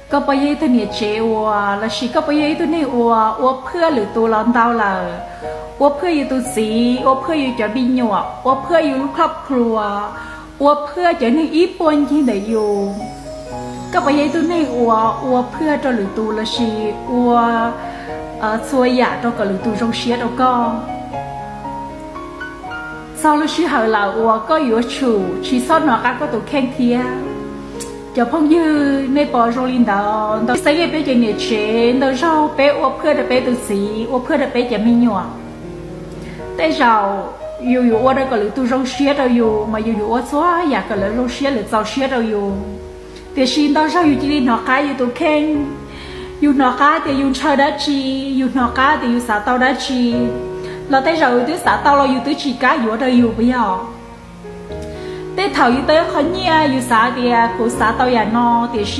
Koj puas yog ib tug niam tsev uas, lossis koj puas yog ib tug neeg uas ua phwaj lwm tus los ntau lawm? Ua phwaj yus tus txiv, ua phwaj yus cov me nyuam, ua phwaj yus lub khoj khluas, ua phwaj cov neeg ib puag ncig ntawm yus. Koj puas yog ib tug neeg uas ua phwaj rau lwm tus lossis ua txhua yam rau kom lwm tus zoo siab rau koj? Txog lub sij hawm lawm uas koj yuav tsum tsis txhob hnov qab koj tus kheej thiab. Cov phooj ywg, nej puas zoo li ntawd? Ntau xeeb peb cov niam tsev ntau zaug peb ua phwaj rau peb tus txiv, ua phwaj rau peb cov me nyuam. Tej zaum yus yuav ua rau kom lwm tus zoo siab rau yus mas yus yuav ua txhua yam kom lawv zoo siab, lawv txaus siab rau yus. Tiam sis ntau zaug yus cia li hnov qab yus tus kheej. Yus hnov qab tias yus ntshaw dab tsi, yus hnov qab tias yus xav tau dab tsi, los tej zaum yus twb xav tau los yus twb tsis kam yuav rau yus puas yog? Tej thaum yus tau qhov nyiaj yus xav tias kuv xav tau yam no, tiam sis